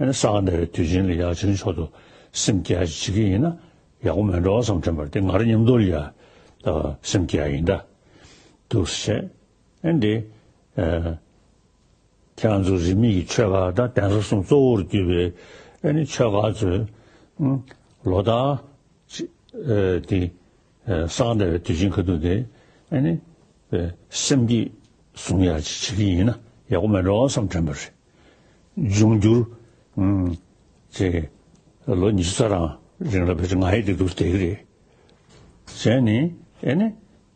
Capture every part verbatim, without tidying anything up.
ཨ་ནི་ས་ག་ཟླ་བའི་དུས་ཆེན་ལ་ཡ་བྱང་ཆུབ་མཆོག་ཏུ་སེམས་བསྐྱེད་ཡ་ཅིག་བྱེད་ཀྱི་ཡིན་ན་ཡག་པོ་མེད་འགྲོ་བསམ་དྲན་པ་རེད། དེ་ང་རང་མཉམ་དུ་ལ་ཡ་ད་སེམས་བསྐྱེད་ཡ་ཡིན་ད། འདུག་སེ་བྱས། ཨ་ནི་འདི་ཨ་ཁྱེད་རང་ཚོ་རིས་མེད་ཀྱི་ཆོས་ཁག་དང་གདན་ས་གསུམ་གཙོ་བོར་གྱུར་པའི་ཨ་ནི་ཆོས་ཁག་ཚོས་ཨ་ལོ་ལྟར་ཅི་ཨ་དེ་ཨ་ས་ག་ཟླ་བའི་དུས་ཆེན་ཁ་ཐུག་དེ་ཨ་ནི་ཨ་སེམས་བསྐྱེད་བཟུང་ཡག་ཅིག་བྱེད་ཀྱི་ཡིན་ན་ཡག་པོ་མེད་འགྲོ་བསམ་དྲན་པ་རེད། འབྱུང་འགྱུར་ཨ་ཅེ་ལོ་ཉི་ཤུ་རྩ་གྲངས་རིང་ལ་ཕལ་ཆེར་ང་ཡི་དེ་འདུག་བསྡད་ཀྱི་རེད། བྱས་ནས་ཨ་ནི་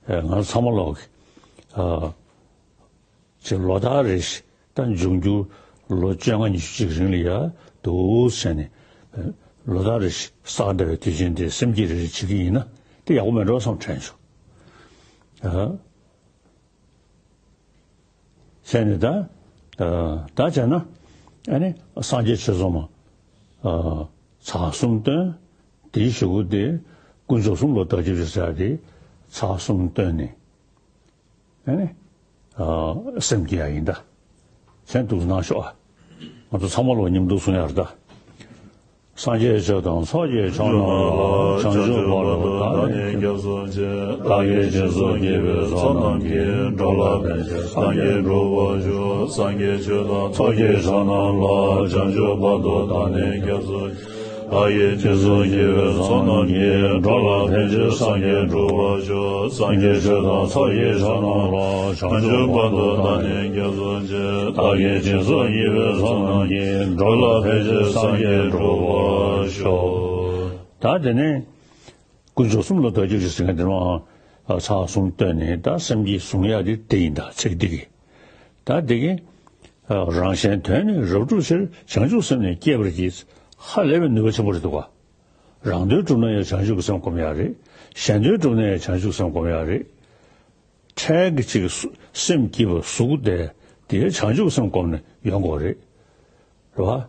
ཨ་ང་ཚང་མ་ལོག་གི་ཨ། ཅེས་ལོ་ལྟར་རེ་བཞིན་ད་འབྱུང་འགྱུར་ལོ་བཅོ་ལྔ་ཉི་ཤུ་ཅིག་རིང་ལ་ཡ་འདུག་བྱས་ནས་ལོ་ལྟར་རེ་བཞིན་ས་ག་ཟླ་བའི་དུས་ཆེན་དེ་སེམས་བསྐྱེད་རེ་རེ་བྱེད་ཀྱི་ཡིན་ན་དེ་ཡག་པོ་མེད་འགྲོ་བསམ་དྲན་བྱུང་། ཨ། བྱས་ནས་ད་ཨ་ད་བྱས་ན་ཨ་ནི་སངས་རྒྱས་ཆོས་ཚོགས་མ་ཨ་ཚར་གསུམ་བཏོན། དེའི་གཞུག་གུ་དེ་དཀོན་མཆོག་གསུམ་ལ་བདག་སྐྱབས་ཞུ་ཟེར་ཡ་དེ་ཚར་གསུམ་བཏོན་ནས། ཨ་ནི། ཨ་སེམས་བསྐྱེད་ཡ་ཡིན་ད། མཚན་འདུག་གནང་ཤོག་ཨ། ང་ཚོ་ཚང་མ་ལོ་མཉམ་དུ་གསུང་ཡ་རེད་ད། སངས་རྒྱས་ཆོས་དང་ཚོགས་ཀྱི་མཆོག་རྣམས་ལ། བྱང་ཆུབ་བར་དུ་བདག་ནི་སྐྱབས་སུ་མཆི། བདག་གིས་སྦྱིན་སོགས་བགྱིས་པའི་ཚོགས་རྣམས་ཀྱིས། འགྲོ་ལ་ཕན་ཕྱིར་སངས་རྒྱས་འགྲུབ་པར་ཤོག་སངས་རྒྱས་ཆོས་དང་ཚོགས་ཀྱི་མཆོག་རྣམས་ལ། བྱང་ཆུབ་བར་དུ་བདག་ནི་སྐྱབས་སུ་མཆི། བདག་གིས་སྦྱིན་སོགས་བགྱིས་པའི་ཚོགས་རྣམས་ཀྱིས། འགྲོ་ལ་ཕན་ཕྱིར་སངས་རྒྱས་འགྲུབ་པར་ཤོག་སངས་རྒྱས་ཆོས་དང་ཚོགས་ཀྱི་མཆོག་རྣམས་ལ། བྱང་ཆུབ་བར་དུ་བདག་ནི་སྐྱབས་སུ་མཆི། བདག་གིས་སྦྱིན་སོགས་བགྱིས་པའི་ཚོགས་རྣམས་ཀྱིས། འགྲོ་ལ་ཕན་ཕྱིར་སངས་རྒྱས་འགྲུབ་པར་ཤོག་ད་དེ་ནས་དཀོན་མཆོག་གསུམ་ལ་བདག་སྐྱབས་ཞུ་ཟེར་མཁན་དེ་མ་ཚར་གསུམ་བཏོན་ནས་ད་སེམས་བསྐྱེད་བཟུང་ཡ་དེ་དེ་ཡིན་ད་ཚིག་འདི་གི། ད་འདི་གི། རང་གཞན་དོན་ནི་རབ་བསྒྲུབ་ཕྱིར། བྱང་ཆུབ་སེམས་ནི་བསྐྱེད་པར་བགྱི། ཧ་ལས་པའི་ནུས་པ་ཆེན་པོ་རེད་འདུག་ག་རང་དོན་བསྒྲུབ་ན་ཡང་བྱང་ཆུབ་ཀྱི་སེམས་སྒོམ་ཡ་རེད། གཞན་དོན་བསྒྲུབ་ན་ཡང་བྱང་ཆུབ་སེམས་སྒོམ་ཡ་རེད། འཕྲལ་གྱི་ཅིག་སུ་སེམས་སྐྱིད་པ་གཟུགས་བདེ་དེ་བྱང་ཆུབ་སེམས་སྒོམ་ནས་ཡོང་དགོས་རེད། རེད་བ།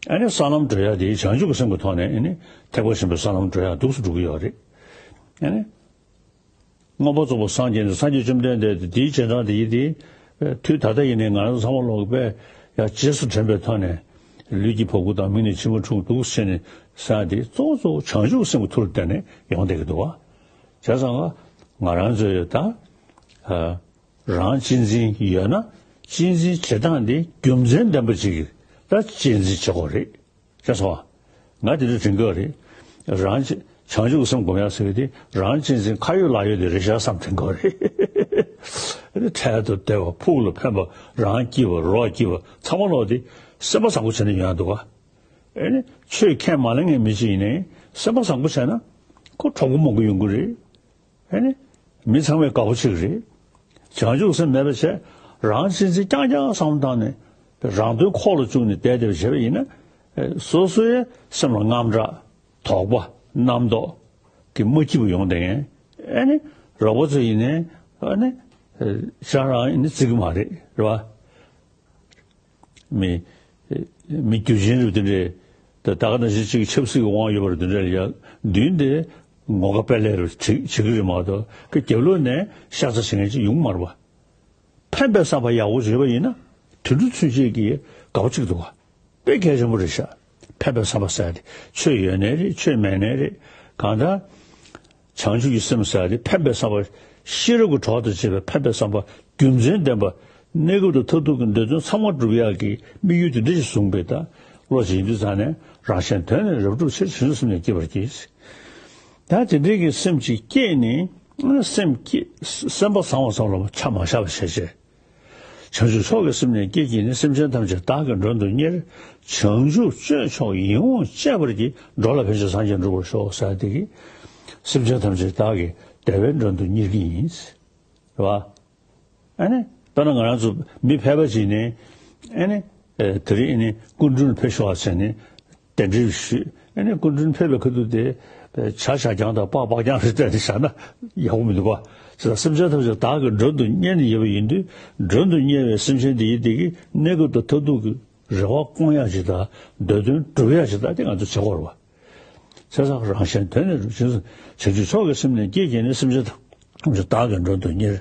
ཨ་ནི་ས་ལམ་བགྲོད་ཡ་དེ་བྱང་ཆུབ་ཀྱི་སེམས་ཀྱི་ཐོག་ནས་ཨ་ནི་ཐེག་པ་ཆེན་པོའི་ས་ལམ་བགྲོད་ཡ་འདུག་སེ་འགྲོ་གི་ཡོད་རེད། ཨ་ནི། མངོན་པར་རྫོགས་པར་སངས་རྒྱས་ནས་སངས་རྒྱས་བཅོམ་ལྡན་འདས་དེ་དེའི་རྗེས་འབྲང་དེ་ཡིན་ཏེ། དུས་ད་ལྟ་ཡིན་ནའི་ང་རང་ཚོ་ཚང་མ་ལོག་པས་ཡང་རྗེས་སུ་དྲན་པའི་ཐོག་ནས་ལུས་ཀྱི་ཕོ་བ་དང་མིག་ནས་མཆི་མ་འཁྲུག་འདུག་ཟེར་ནས་ཟེར་ཡ་དེ་གཙོ་བོ་གཙོ་བོ་བྱང་ཆུབ་སེམས་ཀྱི་མཐུ་ལ་བརྟེན་ནས་ཡོང་བསྡད་ཀྱི་འདུག་བ། བྱས་ཙང་ང་རང་ཚོས་ད་ཨ་རང་གཅེས་འཛིན་ཡོད་ན་གཅེས་འཛིན་བྱེད་སྟངས་དེ་རྒྱུ་མཚན་ལྡན་པ་ཅིག་གིས་ད་གཅེས་འཛིན་བྱེད་དགོས་རེད། ཅེས་སོ། ང་དེ་འདྲ་དྲན་གྱི་རེད། རང་བྱང་ཆུབ་སེམས་སྒོམ་ཡག་ཟེར་བ་དེ་རང་གཅེས་འཛིན་ཁ་ཡོད་ལག་ཡོད་དེ་རེད་ཤག་བསམ་དྲན་གྱི་རེད། འཕྲལ་དུ་བདེ་བ་ཕུགས་ལ་ཕན་པ་རང་སྐྱིད་པ་རོགས་སྐྱིད་པ་ཚང་མ་ལོག་དེ་སེམས་པ་བཟང་པོ་བྱས་ནས་ཡོང་ཡག་འདུག་ག་ཨེ་ནི་ཆོས་ཁས་མ་ལེན་མཁན་མི་ཅིག་ཡིན་ནའི་སེམས་པ་བཟང་པོ་བྱས་ན་ཁོ་གྲོགས་པོ་མང་པོ་ཡོང་གི་རེད། ཨེ་ནི། མི་ཚང་མས་དགའ་པོ་བྱེད་ཀྱི་རེད། བྱང་ཆུབ་སེམས་མེད་པ་བྱས། རང་གཅེས་འཛིན་རྐྱང་རྐྱང་བསམ་བློ་བཏང་ནས། རང་དོན་ཁོག་ལ་བཅུག་ནས་བསྡད་བསྡད་པ་བྱས་པ་ཡིན་ན། སོ་སོའི་སེམས་ལ་དངངས་སྐྲག་དོགས་པ། རྣམ་རྟོག་གི་མ་སྐྱིད་པོ་ཡོང་བསྡད་མཁན། ཨེ་ནི། རོགས་པ་ཚོ་ཡིན་ནའི། ཨེ་ནི། ཅང་རང་ཡིན་ནི་བརྩི་གི་མ་རེད། རེད་བ། མི། མི་རྒྱུ་ཆེན་རུ་དེ་འདྲས། ད་ད་ག་ནང་བཞིན་གཅིག་ཆབ་སྲིད་ཀྱི་དབང་ཡོད་པ་རུ་དེ་འདྲས་ལ་ཡ་མདུན་དེ་ངོ་དགའ་དཔལ་ལེགས་རུ་བྱེད་བྱེད་ཀྱི་རེད་མ་གཏོགས་ཀྱི་རྒྱབ་ལོགས་ནས་ཤ་ཚ་བྱེད་མཁན་ཅིག་ཡོང་གི་མ་རེད་པ། ཕན་པའི་བསམ་པ་ཡག་པོ་བྱས་པ་ཡིན་ན་དུད་འགྲོ་ཚུན་ཆད་ཀྱིས་དགའ་པོ་བྱེད་ཀྱི་འདུག་ག་དཔེ་གལ་ཆེན་པོ་རེད་ཤག་ཕན་པའི་བསམ་པ་ཟེར་ཡ་དེ་ཆོས་ཡོད་ནའི་རེད། ཆོས་མེད་ནའི་རེད། གང་ལྟར། བྱང་ཆུབ་ཀྱི་སེམས་ཟེར་ཡ་དེ་ཕན་པའི་བསམ་པ། ཤེས་རབ་ཀྱི་གྲོགས་དང་བཅས་པའི་ཕན་པའི་བསམ་པ་རྒྱུ་མཚན་ལྡན་པ། གནས་སྐབས་དང་མཐར་ཐུག་གི་འདོད་དོན་ཚང་མ་འགྲུབ་ཡག་གི་དམིགས་ཡུལ་དེ་འདྲ་ཞིག་བཟུང་བའི་ད་བློ་ཅིག་ཡིན་དུས་ཙང་ནས་རང་གཞན་དོན་ནི་རབ་བསྒྲུབ་ཕྱིར། བྱང་ཆུབ་སེམས་ནི་བསྐྱེད་པར་བགྱི། ད་དེ་འདྲའི་གི་སེམས་ཅིག་བསྐྱེད་ནས་སེམས་བསྐྱེད་སེམས་པ་བཟང་བ་ཙམ་ལ་ཆ་མ་བཞག་པ་བྱས་བྱས། བྱང་ཆུབ་མཆོག་གི་སེམས་ནི་བསྐྱེད་བགྱིས་ནས། སེམས་ཅན་ཐམས་ཅད་བདག་གིས་མགྲོན་དུ་གཉེར། བྱང་ཆུབ་སྤྱོད་མཆོག་ཡིད་འོང་སྤྱད་པར་བགྱི། འགྲོ་ལ་ཕན་ཕྱིར་སངས་རྒྱས་འགྲུབ་པར་ཤོག་ཟེར་དེ་གིས། སེམས་ཅན་ཐམས་ཅད་བདག་གིས་བདེ་བའི་མགྲོན་དུ་གཉེར་གྱི་ཡིན། རེད་བ། ཨ་ནི། དཔེར་ན་ང་རང་ཚོ་མི་ཕལ་པ་ཞིག་ནས། ཨ་ནི། ཨེ་དེ་རིང་ཨ་ནི་སྐུ་མགྲོན་ཕེབས་ཤོག་ཟེར་ནས། གདན་འདྲེན་ཞུས། ཨ་ནི་སྐུ་མགྲོན་ཕེབས་པའི་ཁ་ཐུག་དེ་ཇ་ཞག་རྐྱང་དང་སྤགས་སྤགས་རྐྱང་རེ་སྤྲད་དེ་བཞག་ན་ཡག་པོ་མི་འདུག་ག་ཇི་ལྟར་སེམས་ཅན་ཐམས་ཅད་བདག་གིས་མགྲོན་དུ་གཉེར་ནས་ཡོད་པ་ཡིན་དུས། མགྲོན་དུ་གཉེར་བའི་སེམས་ཅན་དེ་ཡི་དེ་གི་གནས་སྐབས་དང་མཐར་ཐུག་གི་རེ་བ་སྐོང་ཡག་ཅིག་དང་། འདོད་དོན་སྒྲུབ་ཡག་ཅིག་དང་དེ་ང་ཚོ་བྱེད་དགོས་རེད་བ། བྱས་ཙང་རང་གཞན་དོན་ནི་རུ་བྱང་ཆུབ་མཆོག་གི་སེམས་ནི་བསྐྱེད་བགྱིས་ནས། སེམས་ཅན་ཐམས་ཅད་བདག་གིས་མགྲོན་དུ་གཉེར།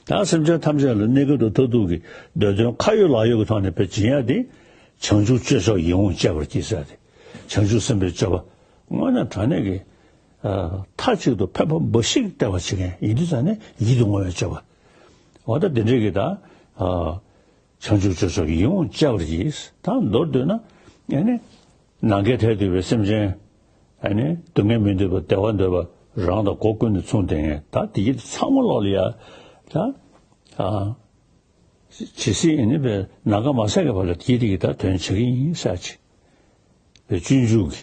ད་སེམས་ཅན་ཐམས་ཅད་ལ་གནས་སྐབས་དང་མཐར་ཐུག་གི་འདོད་དོན་ཁ་ཡོད་ལག་ཡོད་ཀྱི་ཐོག་ནས་དཔེ་སྦྱིན་ཡག་དེ། བྱང་ཆུབ་སྤྱོད་མཆོག་ཡིད་འོང་སྤྱད་པར་བགྱི་ཟེར་ཏེ། བྱང་ཆུབ་སེམས་དཔའི་སྤྱོད་པ་དངོས་གནས་དྲང་གནས་ཀྱི་ཨ་མཐའ་གཅིག་ཏུ་ཕན་པ་འབའ་ཞིག་སྟེར་བ་བྱེད་མཁན་ཡིན་དུས་ཙང་ནས་ཡིད་དུ་འོང་བའི་སྤྱོད་པ། འོ་ད་འདི་འདྲའི་གི་ད་ཨ་བྱང་ཆུབ་སྤྱོད་མཆོག་ཡིད་འོང་སྤྱད་པར་བགྱི། ད་མདོར་བསྡུས་ན་ཨ་ནི་ནམ་མཁའི་མཐས་གཏུགས་པའི་སེམས་ཅན། ཨ་ནི་སྡུག་བསྔལ་མི་འདོད་པ་བདེ་བ་འདོད་པ་རང་དང་སྒོ་ཀུན་ནས་མཚུངས་ལྡན་མཁན་ད་དེ་ཡིད་ཚང་མ་ལོག་ལ་ཡ་ད་ཨ། ཇི་སྲིད་ཨེ་ནི་པའི་ནམ་མཁའ་མ་ཟད་ཀྱི་བར་ལ་དེའི་རིགས་ཀྱི་ད་དོན་བྱེད་ཀྱི་ཡིན་ཟེར་ཅིག་པའི་སྤྱོད་འཇུག་གི།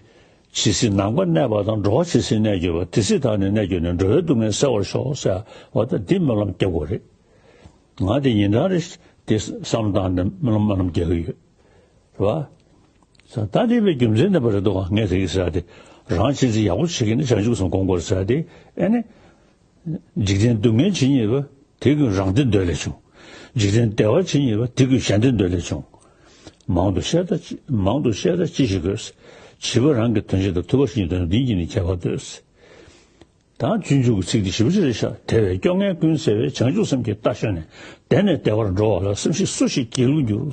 ཇི་སྲིད་ནམ་མཁའ་གནས་པ་དང་། འགྲོ་བ་ཇི་སྲིད་གནས་གྱུར་པ། དེ་སྲིད་བདག་ནི་གནས་གྱུར་ནས། འགྲོ་བའི་སྡུག་བསྔལ་སེལ་བར་ཤོག་ཟེར་བ་ད་འདི་སྨོན་ལམ་རྒྱག་དགོས་རེད། ང་དེ་ཉིན་གྲངས་རེ་དེ་བསམ་བློ་བཏང་ནས་སྨོན་ལམ་སྨོན་ལམ་རྒྱག་གི་ཡོད། རེད་བ། ད་འདི་བའི་རྒྱུ་མཚན་ནི་པ་རེད་འདུག་ག་ངས་དེ་གི་ཟེར་ཏེ། རང་ཅི་ཙི་ཡག་པོ་བྱེད་ཀྱི་ནི་བྱང་ཆུབ་སེམས་སྒོམ་དགོས་ཟེར་ཏེ་ཨེ་ནི། འཇིག་རྟེན་སྡུག་བསྔལ་ཇི་སྙེད་པ། དེ་ཀུན་རང་བདེ་འདོད་ལས་བྱུང་། འཇིག་རྟེན་བདེ་བ་ཇི་སྙེད་པ། དེ་ཀུན་གཞན་བདེ་འདོད་ལས་བྱུང་། མང་དུ་བཤད་ད་ཅི་མང་དུ་བཤད་ད་ཅི་ཞིག་དགོས། བྱིས་པ་རང་གི་དོན་ཆེད་དུ། ཐུབ་པ་ཞིག་ཉིད་དོན་འདི་ཉིད་ནི་ཁྱད་པར་འདོད། ད་སྤྱོད་འཇུག་གི་ཚིག་འདི་ཞེ་པོ་ཅིག་རེད་ཤག་དལ་བའི་སྐྱོ་ངལ་ཀུན་སེལ་བའི། བྱང་ཆུབ་སེམས་ཀྱི་རྟ་ཞོན་ནས། བདེ་ནས་བདེ་བར་འགྲོ་བ་ལ། སེམས་ཤེས་སུ་ཞིག་སྒྱིད་ལུག་འགྱུར།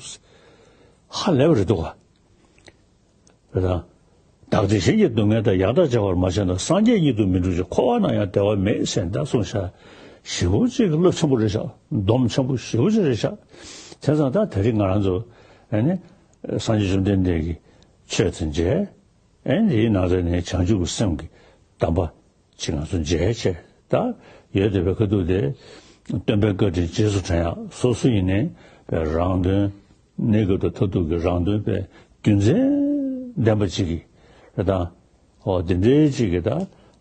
ཧ་ལས་པ་རེད་འདུག་ག་བདག་བདེ་གཞན་གྱི་སྡུག་བསྔལ་དང་། ཡང་དག་བརྗེ་བར་མ་བྱས་ན། སངས་རྒྱས་ཉིད་དུ་མི་འགྲུབ་ཅིང་། འཁོར་བ་ན་ཡང་བདེ་བ་མེད་ཟེར་ད་གསུངས་ཤག་ཞེ་པོ་ཅིག་རླབས་ཆེན་པོ་རེད་ཤག་སྡོམ་ཆེན་པོ་ཞེ་པོ་ཅིག་རེད་ཤག་བྱས་ཙང་ད་དེ་རིང་ང་རང་ཚོ་ཨ་ནི་སངས་རྒྱས་བཅོམ་ལྡན་འདས་ཀྱི་ཆོས་དང་མཇལ། ཨ་ནི་དེའི་ནང་ཚན་ནས་བྱང་ཆུབ་ཀྱི་སེམས་ཀྱི་གདམས་པ་ཅིག་ང་ཚོ་མཇལ་བྱས་ད་ཡོད་བསྡད་པའི་ཁ་ཐུག་དེ། སྟོན་པའི་བཀའ་དྲིན་རྗེས་སུ་དྲན་ཡག་སོ་སོ་ཡིན་ནའི་པའི་རང་དོན། གནས་སྐབས་དང་མཐར་ཐུག་གི་རང་དོན་པའི་རྒྱུ་མཚན་ལྡན་པ་ཅིག་གིས་རེད་དང་། འོ་དེ་འདྲའི་ཅིག་གིས་ད་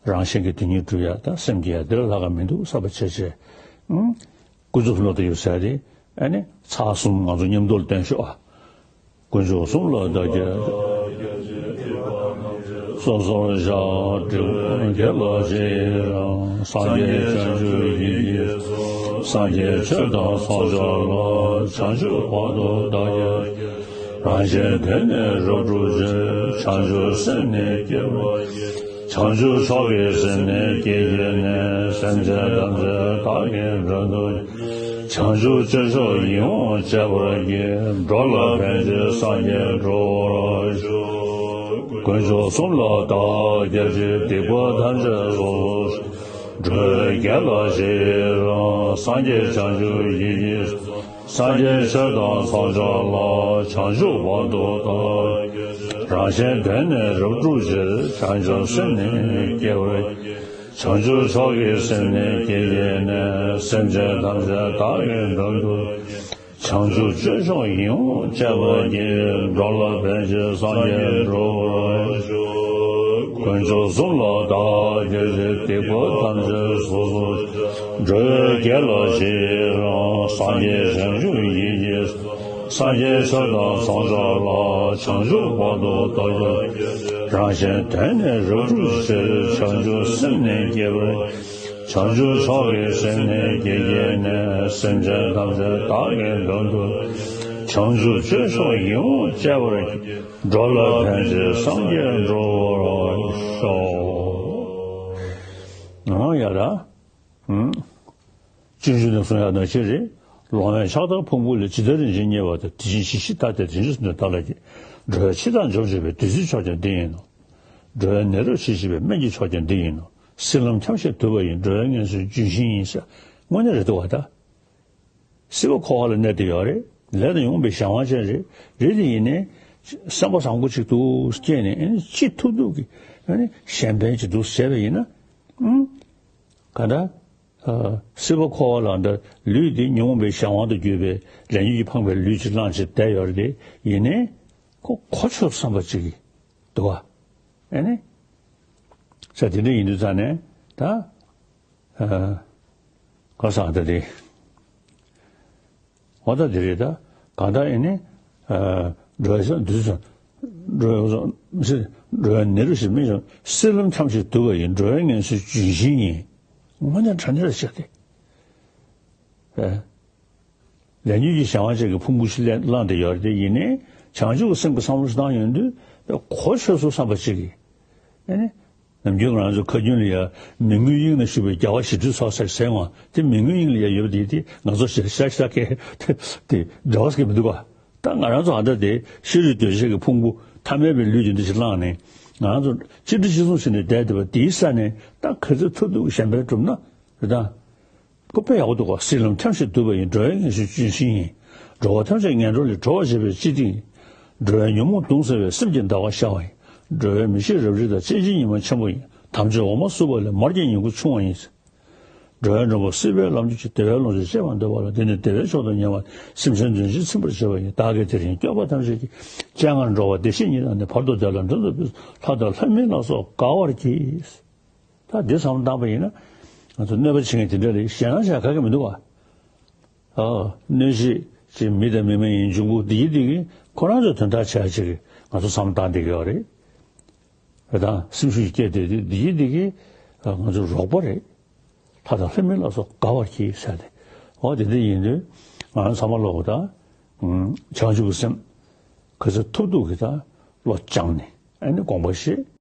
རང་གཞན་གྱི་དོན་གཉིས་སྒྲུབ་ཡ་ད་སེམས་བསྐྱེད་ཡ་དེ་ལ་ལྷག་ག་མི་འདུག་བསམ་པ་བྱས་བྱས། ཨང་། ཀུན་རྫོབ་བློ་དང་ཡོད་ཟེར་ཏེ་ཨ་ནི་ཚར་གསུམ་ང་ཚོ་མཉམ་དུ་བསྟན་ཤོག་ཨ། དཀོན་མཆོག་གསུམ་ལ་བདག་སྐྱབས། སོ་སོར་བཤགས། འབྲས་བུ་དགེ་ལ་རྗེས་རང་། སངས་རྒྱས་བྱང་ཆུབ་ཡིད་ཀྱིས་སངས་རྒྱས་ཆོས་དང་ཚོགས་བསགས་ལ། བྱང་ཆུབ་བར་དུ་བདག་སྐྱབས་མཆི། རང་གཞན་དོན་ནི་རབ་བསྒྲུབ་ཕྱིར། བྱང་ཆུབ་སེམས་ནི་བསྐྱེད་པར་བགྱི། བྱང་ཆུབ་མཆོག་གི་སེམས་ནི་བསྐྱེད་བགྱིས་ནས། སེམས་ཅན་ཐམས་ཅད་བདག་གིས་མགྲོན་དུ། བྱང་ཆུབ་སྤྱོད་མཆོག་ཡིད་འོང་སྤྱད་པར་བགྱི། འགྲོ་ལ་ཕན་ཕྱིར་སངས་རྒྱས་འགྲུབ་པར་ཤོག་དཀོན་མཆོག་གསུམ་ལ་བདག་སྐྱབས་མཆི། སྡིག་པ་ཐམས་ཅད་སོ་སོར་བཤགས། འགྲོ་བའི་དགེ་ལ་རྗེས་རང་། སངས་རྒྱས་བྱང་ཆུབ་ཡིད་ཀྱིས། སངས་རྒྱས་ཆོས་དང་ཚོགས་བསགས་ལ། བྱང་ཆུབ་བར་དུ་བདག་སྐྱབས་མཆི། རང་གཞན་དོན་ནི་རབ་བསྒྲུབ་ཕྱིར། བྱང་ཆུབ་སེམས་ནི་བསྐྱེད་པར་བགྱི། བྱང་ཆུབ་མཆོག་གི་སེམས་ནི་བསྐྱེད་བགྱིས་ནས། སེམས་ཅན་ཐམས་ཅད་བདག་གིས་མགྲོན་དུ། བྱང་ཆུབ་སྤྱོད་མཆོག་ཡིད་འོང་སྤྱད་པར་བགྱི། འགྲོ་ལ་ཕན་ཕྱིར་སངས་རྒྱས་འགྲུབ་པར་ཤོག་དཀོན་མཆོག་གསུམ་ལ་བདག་སྐྱབས་མཆི། སྡིག་པ་ཐམས་ཅད་སོ་སོར་བཤགས། འགྲོ་བའི་དགེ་ལ་རྗེས་རང་། སངས་རྒྱས་བྱང་ཆུབ་ཡིད་ཀྱིས། སངས་རྒྱས་ཆོས་དང་ཚོགས་བསགས་ལ། བྱང་ཆུབ་བར་དུ་བདག་སྐྱབས། རང་གཞན་དོན་ནི་རབ་བསྒྲུབ་ཕྱིར། བྱང་ཆུབ་སེམས་ནི་བསྐྱེད་པར། བྱང་ཆུབ་མཆོག་གི་སེམས་ནི་བསྐྱེད་བགྱིས་ནས། སེམས་ཅན་ཐམས་ཅད་བདག་གིས་མགྲོན་དུ། བྱང་ཆུབ་སྤྱོད་མཆོག་ཡིད་འོང་སྤྱད་པར། འགྲོ་ལ་ཕན་ཕྱིར་སངས་རྒྱས་འགྲུབ་པར་ཤོག་ཨང་། ཡ་ར། ཨང་། སྤྱོད་འཇུག་ནས་གསུང་ཡག་ནང་བཞིན་རེད། ལོང་བས་ཕྱག་དར་ཕུང་པོ་ལས། ཇི་ལྟར་རིན་ཆེན་རྙེད་པ་དང་། དེ་བཞིན་གཞི་ཤེས་བདག་དེར། དེ་བཞིན་གསུངས་ནས་བདག་ལ་དགྱེས། འགྲོ་བའི་འཆི་བདག་འཇོམས་བྱེད་པའི། བདུད་རྩིའི་མཆོག་ཀྱང་འདི་ཡིན་ནོ། འགྲོ་བའི་ནད་རབ་ཞི་བྱེད་པའི། སྨན་གྱི་མཆོག་ཀྱང་འདི་ཡིན་ནོ། སྲིད་ལམ་འཁྱམས་ཤིང་དུབ་པ་ཡི། འགྲོ་བའི་ངལ་གསོའི་ལྗོན་ཤིང་ཡིན་ཟེར། དངོས་གནས་རེད་འདུག་བ་ད། སྲིད་པ་འཁོར་བ་ལ་གནས་བསྡད་ཡོད་རེད། ལས་དང་ཉོན་མོངས་པའི་གཞན་དབང་ཅན་རེད། རེད་དེ་ཡིན་ནའི་སེམས་པ་བཟང་པོ་ཅིག་འདུག་སྐྱེས་ནས་ཨ་ནི་ཅི་ཐུབ་ཐུབ་ཀྱིས་ཨ་ནི་གཞན་ཕན་ཅིག་འདུག་བྱས་པ་ཡིན་ན། ཨང་། ག་འདྲ། ཨ། སྲིད་པ་འཁོར་བ་ལ་འདྲ་ལུས་འདི་ཉོན་མོངས་པའི་གཞན་དབང་དུ་གྱུར་པའི་ལས་ཉོན་གྱིས་འཕངས་པའི་ལུས་ཅིག་བླངས་བྱས་བསྡད་ཡོད་རེད་དེ་ཡིན་ནའི་ཁོ་གོ་ཆོད་བསམ་པ་ཅིག་གིས་འདུག་བ། ཨ་ནི། ས་དེ་འདྲ་ཡིན་དུས་ཙང་ནས་ད། ཨ། ག་ས་ད་དེ། འོ་ད་དེ་རེད་ད། གང་ལྟར་ཨེ་ནི། ཨ། འགྲོ་བའི་ས་འདུས་ས། འགྲོ་བའི་ས་མི་སྲིད། འགྲོ་བའི་ནད་རབ་ཞི་མི་འཇོམས། སྲིད་ལམ་འཁྱམས་ཤིང་དུབ་པ་ཡི། འགྲོ་བའི་ངལ་གསོའི་ལྗོན་ཤིང་ཡིན། དངོས་གནས་དྲང་གནས་ལ་བཤད་དེ། ཨ། ལས་ཉོན་གྱི་གཞན་དབང་ཅན་གྱི་ཕུང་པོ་ཞིག་བླངས་བླངས་བསྡད་ཡོད་རེད་དེ་ཡིན་ནའི་བྱང་ཆུབ་ཀྱི་སེམས་ཀྱི་བསམ་བློ་ཞིག་བཏང་ཡོང་དུས་གོ་ཆོད་སོང་བསམ་པ་ཅིག་གིས། ཨེ་ནི། ནམ་རྒྱུན་ང་རང་ཚོ་ཁ་རྒྱུན་ལ་ཡ་མི་མངོན་དབྱིངས་ན་བཞུགས་པའི་རྒྱལ་བ་ཞི་ཁྲོའི་ཚོགས་ཟེར་ཟེར་འོང་དེ་མི་མངོན་དབྱིངས་ལ་ཡ་ཡོད་པ་དེ་དེ་ང་ཚོ་ཞེ་ཤ་ཤ་ཁའི་དེ་འདྲ་བ་ཟེར་གྱི་མི་འདུག་ག་ད་ང་རང་ཚོ་ཨ་ད་དེ་ཤེས་རིག་གདོས་བཅས་ཀྱི་ཕུང་པོ་ཐ་མལ་པའི་ལུས་ཀྱི་འདི་ཞིག་བླངས་ནས་ང་རང་ཚོ་གཅིག་སྒྲིལ་གཅིག་མཚུངས་བྱས་ནས་བསྡད་བསྡད་པ་དེའི་ས་ནས་ད་ག་ཚོད་ཐུབ་ཐུབ་གཞན་ཕན་སྒྲུབ་ན་རེད་ད། ཁོ་དཔེ་ཡག་པོ་འདུག་ག་སྲིད་ལམ་ཐམས་ཅད་བསྡུས་པ་ཡིན། འགྲོ་བའི་ངེས་ཤེས་ལྗོན་ཤིང་ཡིན། འགྲོ་བ་ཐམས་ཅད་ངན་འགྲོ་ལས་སྒྲོལ་བར་བྱེད་པའི་སྤྱི་ཏིང་ཡིན། འགྲོ་བའི་ཉོན་མོངས་གདུང་སེལ་བའི་སེམས་ཀྱི་ཟླ་བ་ཤར་བ་ཡིན། འགྲོ་བའི་མི་ཤེས་རབ་རིབ་དང་གཅོད་འབྱིན་ཉི་མ་ཆེན་པོ་ཡིན། དམ་ཆོས་འོ་མ་བསྲུབས་པ་ལས་མར་གྱི་ཉིང་ཁུ་ཕྱུང་བ་ཡིན། འགྲོ་བའི་མགྲོན་པོ་སྲིད་པའི་ལམ་གྱི་ཆུ། བདེ་བའི་ལོངས་སྤྱོད་སྤྱད་པར་འདོད་པ་ལ། འདི་ནི་བདེ་བའི་མཆོག་ཏུ་ཉེ་བ། སེམས་ཅན་དོན་ཆེན་ཚིམ་པར་བྱེད་པ་ཡིན། བདག་གིས་དེ་རིང་སྐྱོབ་པ་ཐམས་ཅད་ཀྱི། སྤྱན་སྔར་འགྲོ་བ་བདེ་གཤེགས་ཉིད་དང་ནི། བར་དུ་བདེ་ལ་འགྲན་དུ་བུས། ལྷ་དང་ལྷ་མིན་ལ་སོགས་དགའ་བར་གྱིས། ད་འདི་བསམ་བློ་བཏང་པ་ཡིན་ན། ང་ཚོ་གནོད་པ་བྱེད་མཁན་དེ་འདྲ་ལ་ཞེད་སྣང་བྱ་ག་གེ་མི་འདུག་བ། ཨ། གནོད་བྱེད་ཀྱི་མི་དང་མི་མ་ཡིན་འབྱུང་པོ་འདི་ཡི་འདི་གིས་ཁོ་རང་ཚོའི་དོན་དག་བྱ་ཡ་ཅིག་ང་ཚོ་བསམ་བློ་བཏང་བསྡད་ཀྱི་ཡོད་རེད། རེད་དང་སེམས་ཤུགས་སྐྱེད་བསྡད་དུས་འདི་ཡི་འདི་གིས་ང་ཚོ་རོགས་པ་རེད། ལྷ་དང་ལྷ་མིན་ལ་སོགས་དགའ་བར་གྱིས་ཟེར་ཏེ། འོ་དེ་འདྲ་ཡིན་དུས་ང་རང་ཚང་མ་ལོག་ད། བྱང་ཆུབ་ཀྱི་སེམས་ག་ཚོད་ཐུབ་ཐུབ་ཀྱིས་ད་བློ་སྦྱངས་ནས་ཨ་ནི་དགོངས་པ་བཞེས།